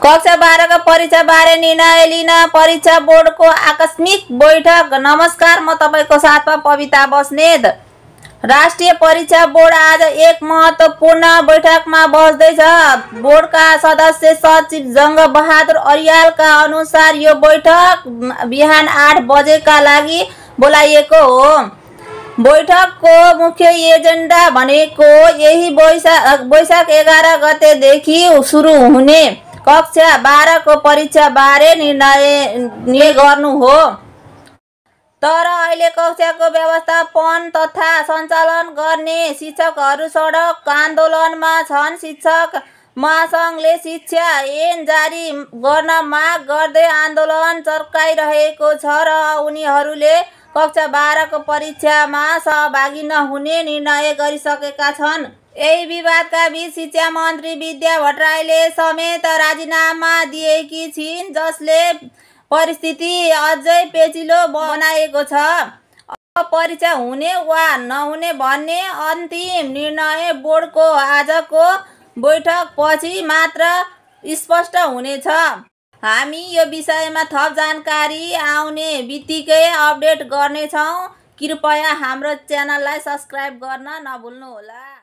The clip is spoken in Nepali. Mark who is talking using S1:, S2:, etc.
S1: कक्षा 12 का परीक्षा बारे निर्णय लिन परीक्षा बोर्डको आकस्मिक बैठक। नमस्कार, म तपाईको साथमा पविता बस्नेत। राष्ट्रिय परीक्षा बोर्ड आज एक महत्वपूर्ण बैठकमा बस्दैछ। बोर्डका सदस्य सचिव जंग बहादुर अर्यालका अनुसार यो बैठक बिहान 8 बजेका लागि बोलाइएको हो। बैठकको मुख्य एजेन्डा भनेको यही वैशाख 11 गतेदेखि सुरु हुने कक्षा 12 को परीक्षा बारे निर्णय गर्नु हो। तर अहिले कक्षाको व्यवस्थापन तथा सञ्चालन गर्ने शिक्षकहरू सडक आन्दोलनमा छन्। शिक्षक महासंघले शिक्षा ऐन जारी गर्न माग गर्दै आन्दोलन चर्काइरहेको छ र उनीहरूले कक्षा 12 को परीक्षामा सहभागी नहुने निर्णय गरिसकेका छन्। यही विवादका बीच शिक्षा मन्त्री विद्या भट्टराईले समेत राजीनामा दिएकी छिन्, जसले परिस्थिति अझै पेचिलो बनाएको छ। अब परीक्षा हुने वा नहुने भन्ने अन्तिम निर्णय बोर्डको आजको बैठक पछि मात्र स्पष्ट हुनेछ। हामी यो विषयमा थप जानकारी आउने बित्तिकै अपडेट गर्नेछौँ। कृपया हाम्रो च्यानललाई सब्स्क्राइब गर्न नभुल्नुहोला।